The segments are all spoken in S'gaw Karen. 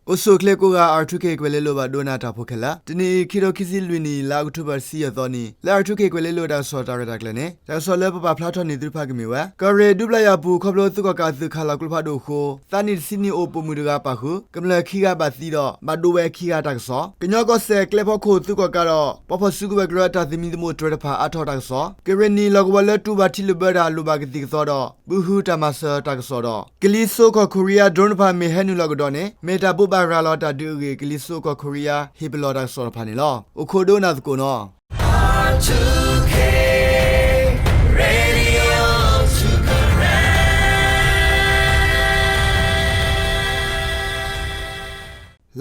အိၣ်ဆူၣ်အိၣ်ချ့ကိးဂၤ R two K ကွဲၤလ့လိၤဘၣ်ဒိကနၣ်တၢ်ဖိခဲလၢာ်, တနံၤအံၤ ခံထိခံဆံလွံၢ်နံၣ် လါအီးကထိဘၢၣ်တဆံယဲၢ်သီနံၤ လၢ R two K ကွဲၤလ့လိၤတၢ်ကစီၣ်တၢ်ရဲၣ်တၢ်ကျဲၤန့ၣ် တၢ်ကစီၣ်လၢပပာ်ဖျါထီၣ်န့ၢ်သုတဖၣ်ကမ့ၢ်ဝဲ ကီၢ်ရ့ၣ်ဒူပျၢ်ယၤပူၤ ခီဖျိသုးကီၣ်ကးအသုးခးလီၤကျိဖးဒိၣ်အဃိ သးနံၣ်တဆံနံၣ်အိၣ်ပိာ်မုၣ်တဂၤပာ်ဃုာ် ကမျၢၢ်ခံဂၤဘၣ်သံဒီး ဘၣ်ဒိဝဲခံဂၤတၢ်ကစီၣ်, ကညီကီၢ်စဲၣ်ကျဲဖီခိၣ်သုးကီၣ်ကးဒီး ပှၤဖီၣ်စုကဝဲၤကရၢတၢ်သမံသမိးတြဲၤတဖၣ်အါထီၣ်တၢ်ကစီၣ်, ကရ့ၣ်နံၣ်လီၢ်ကဝီၤလၢတူၢ်ဘၣ်ထံလုာ်ဘၢတၢ်လိၣ်ဘၣ်ကသံၣ်ကသီဒီး ဘုဟုတၢ်မၤစၢၤတၢ်ကစီၣ်ဒီး ကလံၤစိးကီၢ်ခိရံယါ drone တဖၣ်မ့ၢ်ဟဲနုာ်လီၤကဒီးန့ၣ် မ့ၢ်တၢ်ဘိးဘၣ်ရၤလီၤတၢ်ဒုးအဂ့ၢ် ကလံၤစိးကီၢ်ခိရံယါ ဟ့ၣ်ပလီၢ်တၢ်ကစီၣ်တဖၣ်န့ၣ်လီၤ. အိၣ်ခိးဒိကနၣ်သကိးနီၤ.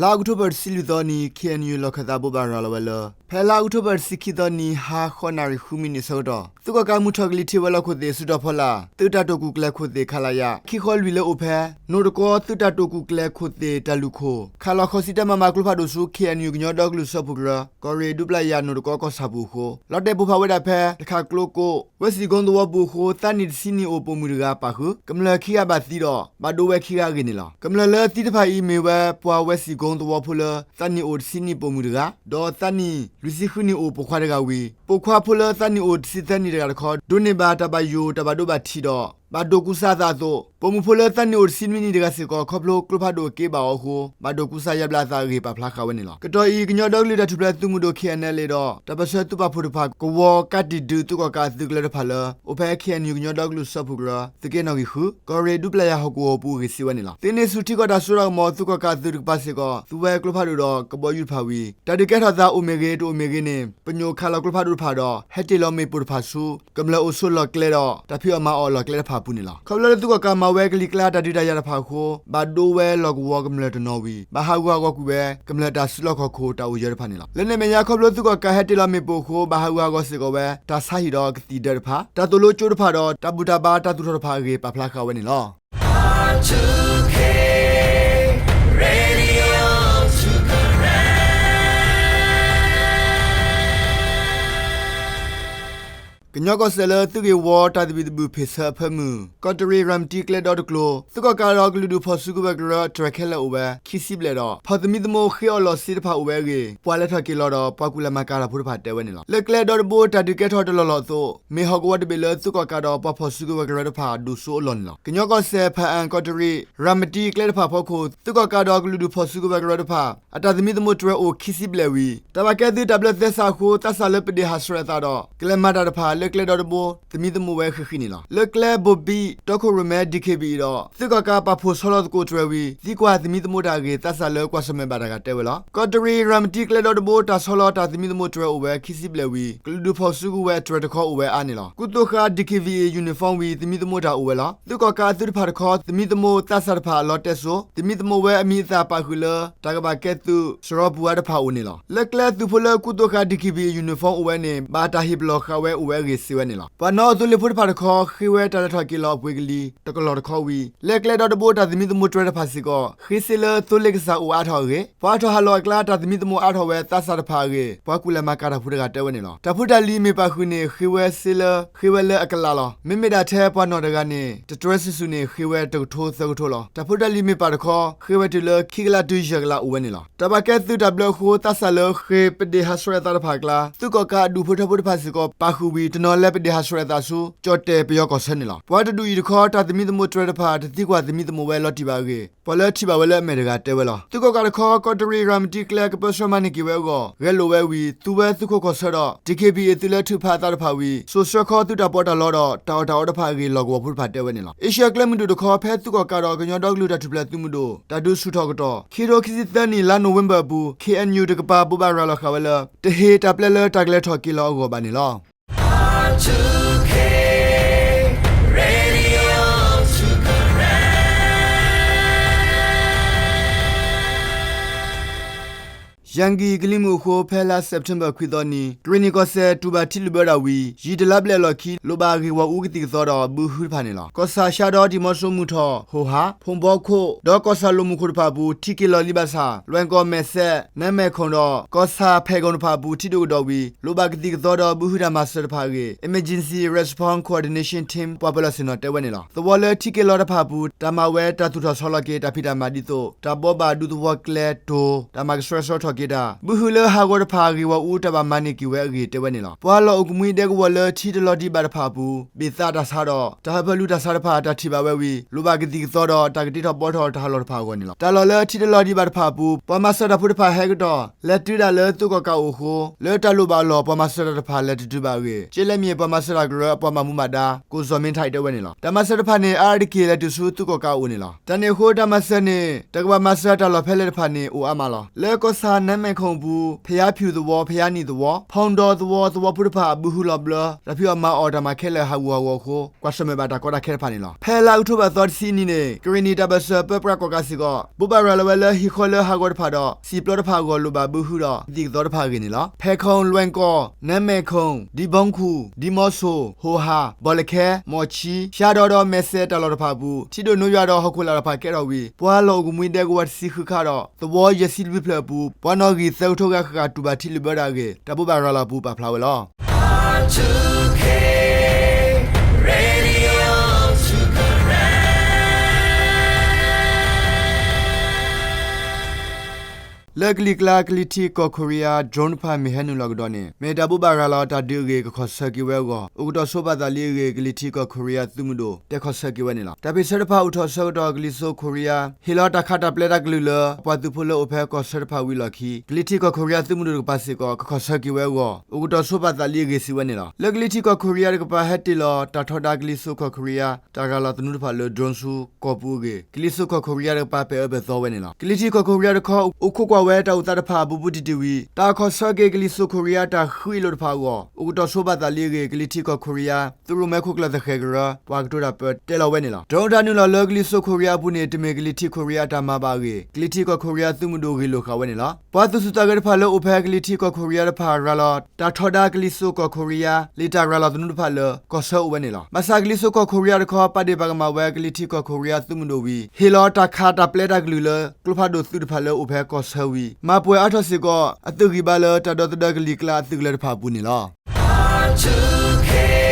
လါအီးကထိဘၢၣ်တဆံလွံၢ်သီနံၤ K N U လီၢ်ခၢၣ်သးဘိးဘၣ်ရၤလီၤဝဲလၢ ဖဲလါအီးကထိဘၢၣ်တဆံခံသီနံၤ ဟါဃိးနၣ်ရံၣ်ဃုမံးနံးအဆၢကတီၢ် သုးကီၣ်ကးမုၢ်ထီၣ်ကလံၤထံးဝဲၤလီၢ်ခိၣ်သ့ၣ် စုတီၤဖီလာ် သုးတၢ်တိာ်ကူၣ်ကျဲၤခိၣ်သ့ၣ် ခလရ ခံဃိးလွံၢ်လၢအိၣ်ဖဲ နိၣ်တကီသုးတၢ်တိာ်ကူၣ်ကျဲၤခိၣ်သ့ၣ်တၢ်လူၢ်ခိၣ် ခးလီၤဃိးဆံတၢမမၤကျိဖးဒိၣ်ဆူ K N U ကညီဒီကလုာ်စၢဖှိၣ်ကရၢ ကီၢ်ရ့ၣ်ဒူပျၢ်ယၤနိၣ်တကီကီၢ်ဆၣ်ပူၤအဃိ လီၤတဲာ်ပိၢ်ဖးဝဲဒၣ်ဖဲ တခးကျိကိး ဝဲၢ်စံၣ်ကိသဝီပူၤအဃိ သးနံၣ်တဆံနံၣ်အိၣ်ပိာ်မုၣ်တဂၤပာ်ဃုာ် ကမျၢၢ်ခံဂၤဘၣ်သံဒီး ဘၣ်ဒိဝဲခံဂၤအဂ့ၢ်န့ၣ်လီၤ. ကမျၢၢ်လၢသံတဖၣ်အံၤမ့ၢ်ဝဲပှၤဝဲၢ်စံၣ်ကိသဝီဖိလၢ သးနံၣ်အိၣ်တဆံနံၣ်ပိာ်မုၣ်တဂၤ ဒီးသးနံၣ်လွံၢ်ဆံဃုနံၣ်အိၣ်ပိာ်ခွါတဂၤဝံၤ ပိာ်ခွါဖိလၢသးနံၣ်အိၣ်တဆံသၢနံၣ်တဂၤတခီ ဒိးန့ၢ်ဘၣ်တၢ်ဘၣ်ယိၣ်တၢ်ဘၣ်ဒိဘၣ်ထံးဒီး ဘၣ်ဒိးကူစါအသးအသိး ပိာ်မုၣ်ဖိလၢသးနံၣ်အိၣ်တဆံနွံနံၣ်တဂၤစ့ၢ်ကီး ခီဖျိကျိဖးဒိၣ်က့ဘၣ်အီၤအဃိ ဘၣ်ဒိးကူစါယါဘျါအသးအဂ့ၢ် ပာ်ဖျါဃာ်ဝဲန့ၣ်လီၤ. ကတီၢ်အံၤ ကညီဒီကလုာ်တၢ်ထူၣ်ဖျဲးသုးမုၢ်ဒိၣ် K N L A ဒီး တၢ်ပၢၢ်ဆၢသုးပာ်ဖှိၣ်တဖၣ် ကဝီၤကးတံာ်ဒုးသုးကီၣ်ကးအသုးကျဲတဖၣ်လၢ အိၣ်ဖဲ K N U ကညီဒီကလုာ်စၢဖှိၣ်ကရၢ သုးက့နီၣ်ဂံၢ်ဃု ကီၢ်ရ့ၣ်ဒူပျၢ်ယၤဟီၣ်ကဝီၤပူၤအဂ့ၢ်စံးဝဲန့ၣ်လီၤ. သုးန့ၢ်ဆူၣ်ထံကီၢ်တၢ်စိတၢ်ကမီၤ သုးကီၣ်ကးအသုးတကပၤစ့ၢ်ကီး သူဝဲကျိဖးဒိၣ်ဒီးကဘီယူၤတဖၣ်ဝံၤ တၢ်ဒုးကဲထီၣ်သးအိၣ်မ့ၢ်ဂ့ၤ တအိၣ်မ့ၢ်ဂ့ၤန့ၣ် ပညိၣ်ခးလီၤကျိဖးဒိၣ်တဖၣ်ဒီး ဟဲတ့ၢ်လီၤမ့ၣ်ပိၢ်တဖၣ်ဆူ ကမျၢၢ်အိၣ်ဆိးလီၢ်ကျဲဒီး တၢ်ဖံးအီၣ်မၤအီၣ်လီၢ်ကျဲတဖၣ်အပူၤန့ၣ်လီၤ. ခီဖျိလၢသုးကီၣ်ကးမၤဝဲကလံၤကျါတၢ်ဒုးတၢ်ယၤတဖၣ်အဃိ ဘၣ်ဒိဝဲလီၢ်ကဝီၤကမျၢၢ်တနီၤဝံၤ ဘၣ်ဟးဂူာ်ဟးဂီၤကွံာ်ဝဲ ကမျၢၢ်တၢ်စုလီၢ်ခီၣ်ခိၣ်တၢ်အိၣ်ယၢၤတဖၣ်န့ၣ်လီၤ. လၢန့ၣ်အမဲာ်ညါ ခီဖျိသုးကီၣ်ကးဟဲတ့ၢ်လီၤမ့ၣ်ပိၢ်အဃိ ဘၣ်ဟးဂူာ်ဟးဂီၤစ့ၢ်ကီးဝဲ တၢ်ဆါဟံၣ်ဒီးကသံၣ်ဒၢတဖၣ် တၢ်သိၣ်လိကၠိတဖၣ်ဒီး တၢ်ဘူၣ်တၢ်ဘါတၢ်သူၣ်ထီၣ်တဖၣ်အဂ့ၢ် ပာ်ဖျါဃာ်ဝဲန့ၣ်လီၤ. ကညီကီၢ်စဲၣ်လၢသုးဂ့ၢ်ဝီတၢ်သဘံၣ်သဘုၣ်ဖ့ၣ်ဆၢအဖၢမုၢ် ကီးတရံးရၤမတံကျဲဒီတကျိၤ သုးကီၣ်ကးဒီးကလုာ်ဒူၣ်ဖီၣ်စုကဝဲၤကရၢတြဲၤခဲလၢာ်အိၣ်ဝဲ ခံဆံဘျဲၣ်ဒီး ဖီၣ်သမံသမိးဃ့အီၣ်လီၢ်စ့တဖၣ်အိၣ်ဝဲအဂ့ၢ် ပှၤလဲၤထီၣ်က့ၤလီၤဒီး ပှၤကူၣ်လဲၤမၤကၤတၢ်ဖိတဖၣ်တဲဝဲန့ၣ်လီၤ. လၢကျဲဒီတဘိတၢ်ဒုးကဲထီၣ်တလီၢ်လီၢ်အသိး မ့ၢ်ဟီၣ်ကဝီၤတဘ့ၣ်လၢသုးကီၣ်ကးဒီးပှၤဖီၣ်စုကဝဲၤကရၢတဖၣ်ဒိၣ်စိအလီၢ်န့ၣ်လီၤ. ကညီကီၢ်စဲၣ် ဖၣ်အၣ်ကီးတရံး ရၤမတံကျဲတဖၣ်အဖီခိၣ် သုးကီၣ်ကးဒီးကလုာ်ဒူၣ်ဖီၣ်စုကဝဲၤကရၢတဖၣ် အတၢ်သမံသမိးတြဲၤအိၣ်ခံဆံဘျဲၣ်ဝံၤ တၢ်ဘၣ်ကဲသုးတၢ်ဘျၢသဲစးအဃိ သးစၢ်လၢပဒ့ၣ်ဟးဆှဲးအသးဒီး ကလဲၤမၤတၢ်တဖၣ် လၢကျဲဒီတဘိ သမံသမိးဝဲဃံးဃံးန့ၣ်လီၤ. လၢကျဲဘိၣ်ဘံၣ်တီခိၣ်ရိၣ်မဲ D K B A ဒီး သုးကီၣ်ကးပာ်ဖှိၣ်ဆီလီၤသကိးတြဲၤဝံၤ သံကွၢ်သမံသမိးတၢ်အဂ့ၢ် သးစၢ်လၢကွၢ်ဆၢၣ်မဲာ်ဘၣ်တဂၤတဲဝဲလီၤ. ကီးတရံး ရၤမတံကျဲဒီတဘိ တၢ်ဆီလီၤတၢ်သမံသမိးတြဲၤအိၣ်ဝဲခံဆံဘျဲၣ်ဝံၤ ကလုာ်ဒူၣ်ဖီၣ်စုကဝဲၤအတြဲၤတခီအိၣ်ဝဲအါန့ၣ်လီၤ. ကူသိးဃာ် D K B A uniform ဝံၤသမံသမိးတၢ်အိၣ်ဝဲလီၤ. သုးကီၣ်ကးအသုးတဖၣ်တခီ သမံသမိးသးစၢ်တဖၣ်အလီတဲစိ သမံသမိးဝဲအမံၤအသၣ်ပာ်ဃုာ်လၢ တၢ်ကဘၣ်ကဲသုး စရီပူၤဝါတဖၣ်အိၣ်န့ၣ်လီၤ. လၢကျဲသုးဖိလၢကူသိးဃာ် D K B A uniform အိၣ်ဝဲန့ၣ် ဘၣ်တၢ်ဟ့ၣ်ပလီၢ်ဃာ်ဝဲအိၣ်ဝဲအဂ့ၢ်စံးဝဲန့ၣ်လီၤ. ပှၤနီၣ်အသိလ့ၣ်ဖိတဖၣ်တခီ ဃ့ဝဲတၢ်လဲၤထီၣ်က့ၤလီၤအပှ့ၤကလံၤ တကလီၢ်တခီဝံၤ လၢကျဲဒီတဘိတၢ်သမံသမိးတြဲၤတဖၣ်စ့ၢ်ကီး ဃ့စ့လၢသိလ့ၣ်ကစၢ်အိၣ်အါထီၣ်အဂ့ၢ် ပှၤထီၣ်ဟးလီၤအကျါ တၢ်သမံသမိးအါထီၣ်ဝဲသးစၢ်တဖၣ်အဂ့ၢ် ပှၤကူၣ်လဲၤမၤကၤတၢ်ဖိတဂၤတဲဝဲန့ၣ်လီၤ. တၢ်ဖိတၢ်လံၤမ့ၢ်ပာ်ဃုာ်န့ၣ် ဃ့ဝဲစ့လၢ ဃ့ဝဲလၢအကလးလီၤ. မ့မ့ၢ်ဒၣ်ထဲပှၤနီၣ်တဂၤန့ၣ် တတြဲၤစုာ်စုာ်န့ၣ် ဃ့ဝဲတကထိသၢကထိလီၤ. တၢ်ဖိတၢ်လံၤမ့ၢ်ပာ်တခီ ဃ့ဝဲတုၤလၢခံကလးတုၤယဲၢ်ကလးအိၣ်ဝဲန့ၣ်လီၤ. တၢ်ဘၣ်ကဲသုးတၢ်ဘျၢအဃိ သးစၢ်လၢဃ့ပဒ့ၣ်ဟးဆှဲးအသးတဖၣ်အကျါ သုးကီၣ်ကးအဒူၣ်ဖိထၢဖိတဖၣ်စ့ၢ်ကီး ပာ်ဃုာ်ဝံၤ တနီၤလဲၤပဒ့ၣ်ဟးဆှဲးအသးဆူ ကၠီၣ်တဲၣ်ပယီၤကီၢ်ဆၢန့ၣ်လီၤ. ပှၤတဒူၣ်အံၤတခီ တၢ်သမံသမိးတြဲၤတဖၣ် တသံကွၢ်သမံသမိးဝဲလီၤတံၢ်ဘၣ်အဂ့ၢ် ပှၤလၢထံၣ်ဘၣ်ဝဲလၢအမဲာ်တဂၤတဲဝဲလီၤ. သုးကီၣ်ကးတခီ ကီးတရံးရၤမတံကျဲကပၢဆှၢမၤန့ၢ်က့ၤဝဲအဂီၢ် ဂဲၤလိာ်ဝဲဝံၤ သူဝဲသုးခိးကီၢ်ဆၢဒီး D K B A သုးလၢထုးဖးအသးတဖၣ်ဝံၤ စိာ်ဆှၢခီသုးတၢ်ပီးတၢ်လီဒီး တၢ်အီၣ်တၢ်အီတဖၣ်အဂ့ၢ် လီၢ်ကဝီၤဖိတဖၣ်တဲဝဲန့ၣ်လီၤ. အ့ရှၢၣ်ကျဲမုၢ်ဒိၣ်တခီ ဖဲသုးကီၣ်ကးဒီးကညီဒီကလုာ်တၢ်ထူၣ်ဖျဲးသုးမုၢ်ဒိၣ် တၢ်ဒုးဆူၣ်ထီၣ်ကတီၢ် ခံကထိခံဆံသၢနံၣ် လါနိၣ်ဝ့ဘၢၣ်အပူၤ K N U တကပၤ ဘိးဘၣ်ရၤလီၤဃာ်ဝဲလၢ တဟ့ၣ်တၢ်ပျဲလၢတၢ်ကလဲၤထီၣ်က့ၤလီၤအဂီၢ်ဘၣ်န့ၣ်လီၤ. ယၣ်ကံၣ်ကလံၤမုၢ်အဃိ ဖဲလါစဲးပထ့ဘၢၣ်ခွံသီနံၤ ကရ့ၣ်နံၣ်ကီၢ်စဲၣ် တူၢ်ဘၣ်ထံလုၢ်ဘၢတၢ်ဝံၤ ယံာ်တလါဘျဲၣ်အလီၢ်ခံ လိၣ်ဘၣ်ဂ့ၢ်ဂီၢ်အူကသံၣ်ကသီဒီးဘုဟုတဖၣ်န့ၣ်လီၤ. ကီၢ်ဆၣ်ရှါဒီး ဒံၣ်မီဆိမုၢ်ထီၣ် ဟိၣ်ဟါ, ဖီဘီခိၣ် ဒီးကီၢ်ဆၣ်လိၣ်မူခိၣ်တဖၣ်အပူၤ ထံက့ၤလီၤလံဘၣ်ဆၣ် လွဲၣ်ကီၢ်မဲာ်စဲး, နါမဲာ်ခိၣ်ဒီး ကီၢ်ဆၣ်ဖဲၣ်ကိၣ်တဖၣ်အပူၤ ထံဒိၣ်ကဒီးဝံၤ လိၣ်ဘၣ်ကသံၣ်ကသီဒီးဘုဟုတၢ်မၤစၢၤတဖၣ်အဂ့ၢ် Emergency Response Coordination Team ပှၤပၢၤလီၢ်ဆ့ၣ်နီၤတဲဝဲန့ၣ်လီၤ. သဝီလၢထံက့ၤလီၤတဖၣ်အပူၤ တၢ်မၤဝဲတၢ်သူၣ်ထီၣ်ဆီလီၤက့ၤတၢ်ဖံးတၢ်မၤဒ်သိး တၢ်ဘိးဘၣ်ဒူသဝီကျဲတိၤ တၢ်မၤကဆှဲကဆှီထီၣ်က့ၤတၢ် ဘုဟုလၢဟးဂီၤတဖၣ်ဂ့ၢ်ဂီၢ်အူ တၢ်ဘၣ်မၤန့ၢ်က့ၤဝဲအဂ့ၢ်တဲဝဲန့ၣ်လီၤ. ပှၤလီၢ်အိၣ်ကမှံဒဲကဝီၤလၢထံတလီၤဒံးဘၣ်တဖၣ်အပူၤ ဘ့ၣ်သးတၢ်ဆါဒီး တၢ်ဟၢဖၢလူၤတၢ်ဆါတဖၣ် တၢ်ထံၣ်ဘၣ်ဝဲဝံၤ လိၣ်ဘၣ်ကသံၣ်ကသီဒီး တၢ်ကတ့ထီၣ်ဘှီထီၣ်တၢ်ဟးလီၢ်တဖၣ်အဂီၢ်န့ၣ်လီၤ. တၢ်လီၢ်လၢထံတလီၤဒံးဘၣ်တဖၣ်အပူၤ ပှၤမၤစၢၤတၢ်ဖိတဖၣ်ဟဲကတီၢ် လဲၤတုၤဒၣ်လၢသုးကီၣ်ကးအိၣ်အဃိ လၢတၢ်လိၣ်ဘၣ်အလီၢ် ပှၤမၤစၢၤတၢ်တဖၣ်လဲၤတတုၤဘၣ်အဂ့ၢ် ကၠ့လဲမံၤပှၤမၤစၢၤတၢ်ကရၢ ပှၤမၤမူဘၣ်ဒါ ကိၣ်စီၤမ့ထၣ်တဲဝဲန့ၣ်လီၤ. တၢ်မၤစၢၤတဖၣ်န့ၣ် အါတက့ၢ်လဲၤတုၤဆူသုးကီၣ်ကးအိၣ်န့ၣ်လီၤ. တၢ်န့ၣ်အဃိ တၢ်မၤစၢၤန့ၣ် တၢ်ကဘၣ်မၤစၢၤတၢ်လီၢ်ဖဲလဲၣ်တဖၣ်န့ၣ် အိၣ်အါမးလီၤ. လၢကီၢ်ဆၣ်နါမဲာ်ခိၣ်အပူၤ ဖယါဖၠူၣ်သဝီ, ဖယါနံၣ်သဝီ, ဖီဒီသဝီ သဝီဖိတဖၣ် ဘုဟုလီၤဘျၢ တၢ်ဖံးအီၣ်မၤအီၣ်တၢ်မၤခဲလၢာ်ဟးဂူာ်ဟးဂီၤအဃိ ကွၢ်ဆၢၣ်မဲာ်ဘၣ်တၢ်ကီတၢ်ခဲတဖၣ်န့ၣ်လီၤ. ဖဲလါအီးကထိဘၢၣ်သီတဆံအနံၤန့ၣ် ကရ့ၣ်နံၣ်တၢ်ဘၢၣ်စၢၤပၢပြးကီၣ်ကးစ့ၢ်ကီး ဘိးဘၣ်ရၤလီၤဝဲလၢဟံၣ်ဃီလၢဟးဂီၤတဖၣ်ဒီး စံာ်ပျီတဖၣ်အဂီၢ် လိၣ်ဘၣ်ဘုဟုဒီးကသံၣ်ကသီတဖၣ်အဂ့ၢ်န့ၣ်လီၤ. ဖဲၣ်ခိၣ်, လွဲၣ်ကီၢ်, နါမဲာ်ခိၣ်, ဒံဘီခူၣ်, ဒံမီဆိၣ်, ဟိၣ်ဟါ, ဘီၣ်လဲၣ်ခဲ, မီၣ်ဆံ, ရှါဒီးဒီးမဲာ်စဲးတၢ်လီၢ်တဖၣ်အပူၤ ထံဒိၣ်နိယွၤဒီးဟီၣ်ခိၣ်လာ်တဖၣ်ကဲထီၣ်ဝံၤ ပှၤလီၢ်အိၣ်ကမှံဒဲကဝီၤတဆံဃုခါဒီး သဝီယဲၢ်ဆံလွံၢ်ဖျၢၣ်အပူၤ ပှၤနီၣ်ဂံၢ်သၢကထိဂၤဃၣ်ဃၣ် တူၢ်ဘၣ်ထံလုၢ်ဘၢတၢ်အဂ့ၢ် တၢ်ဘိးဘၣ်ရၤလီၤအပူၤပာ်ဖျါဝဲလီၤ. လၢကလံၤကျါ ကလံၤထံးကီၢ်ခိရံယါ drone တဖၣ်မ့ၢ်ဟဲနုာ်လီၤကဒီးန့ၣ် မ့ၢ်တၢ်ဘိးဘၣ်ရၤလီၤတၢ်ဒုးအဂ့ၢ် ကခီၣ်ဆၢက့ၤဝဲအဂီၢ် အိၣ်ကတီၢ်ဆိဘၣ်သးလံအဂ့ၢ် ကလံၤထံးကီၢ်ခိရံယါသုးမုၢ်ဒိၣ် တဲခီၣ်ဆၢက့ၤဝဲန့ၣ်လီၤ. တၢ်ဖ့ၣ်ဆၢတဖၣ်အိၣ်ထီၣ်ဆၢကတီၢ် ကလံၤစိးခိရံယါ ဟ့ၣ်လီၤတၢ်ခးတၢ်ပျဲတၢ်ကလုၢ်လၢ ပှၤသုးဖိလၢအိၣ်ဖဲကီၢ်ဆၢတဖၣ်ဝံၤအလီၢ်ခံ ကလံၤထံးကီၢ်ခိရံယါသုးမုၢ်ဒိၣ်တကပၤစ့ၢ်ကီး ကခီၣ်ဆၢက့ၤဝဲအဂီၢ် အိၣ်ကတီၢ်ဆိဘၣ်သးလံအဂ့ၢ်စံးဝဲန့ၣ်လီၤ. လၢကလံၤထံးကီၢ်ခိရံယါတကပၤ ဟဲတ့ၢ်လီၤတၢ်ထီဒါကလံၤစိးကီၢ်ခိရံယါ တၢ်ရၤလီၤသနူတဖၣ်လၢ drone ဆူကီၢ်ပူၤအဂ့ၢ် ကလံၤစိးကီၢ်ခိရံယါတကပၤ ပဲာ်အၢပဲာ်သီဝဲန့ၣ်လီၤ. ကလံၤထံးကီၢ်ခိရံယါတခီ အိၣ်ခိးကွၢ်ဝဲတၢ်အိၣ်သးတဖၣ်ဘူးဘူးတံၢ်တံၢ်ဝံၤ တၢ်ခီၣ်ဆၢက့ၤကလံၤစိးခိရံယါတၢ်ဃံအလိၤတဖၣ်အဂီၢ် အိၣ်ကတီၢ်ဆိဘၣ်သးလံအဂ့ၢ် ကလံၤထံးကီၢ်ခိရံယါ သုးရိၣ်မဲခိၣ်ကျၢၢ်သဃဲၤကရၢ ပှၤကတိၤတၢ်ပၢတဲလီၤဝဲန့ၣ်လီၤ. drone တၢ်နုာ်လီၤလၢကလံၤစိးခိရံယါအပူၤန့ၣ် တမ့ၢ်ကလံၤထံးခိရံယါအတၢ်မၤဘၣ်အဂ့ၢ် ကလံၤထံးကီၢ်ခိရံယါသုးမုၢ်ဒိၣ်ဂ့ၢ်လိာ်ဃာ်ဝဲန့ၣ်လီၤ. ပှၤသူၣ်စူၤသးဂဲၤတဖၣ်လၢအိၣ်ဖဲကလံၤထံးကီၢ်ခိရံယါတဖၣ် ရၤလီၤတၢ်ထီဒါကလံၤစိးကီၢ်ခိရံယါ လံာ်တၢ်ရၤလီၤသနူတဖၣ်လၢ ကီၢ်ဆၢအိၣ်ဝဲန့ၣ်လီၤ. ဘၣ်ဆၣ်ကလံၤစိးကီၢ်ခိရံယါတခီ ပာ်ဒ့ၣ်ပာ်ကမၣ်ဝဲကလံၤထံးကီၢ်ခိရံယါသုးမုၢ်ဒိၣ်ဝံၤ ဟ့ၣ်လီၤတၢ်ခးတၢ်ပျဲတၢ်ကလုၢ်လၢ ကျိဖးဒိၣ်သုးတဖၣ်လၢအိၣ်ဖဲကီၢ်ဆၢဝံၤ မၤပှဲၤအါထီၣ်စ့ၢ်ကီး အသုးဂံၢ်ဘါလၢတၢ်ဒီသဒၢကလံၤကျါအသုးကလၢၤတဖၣ်အပူၤန့ၣ်လီၤ. အ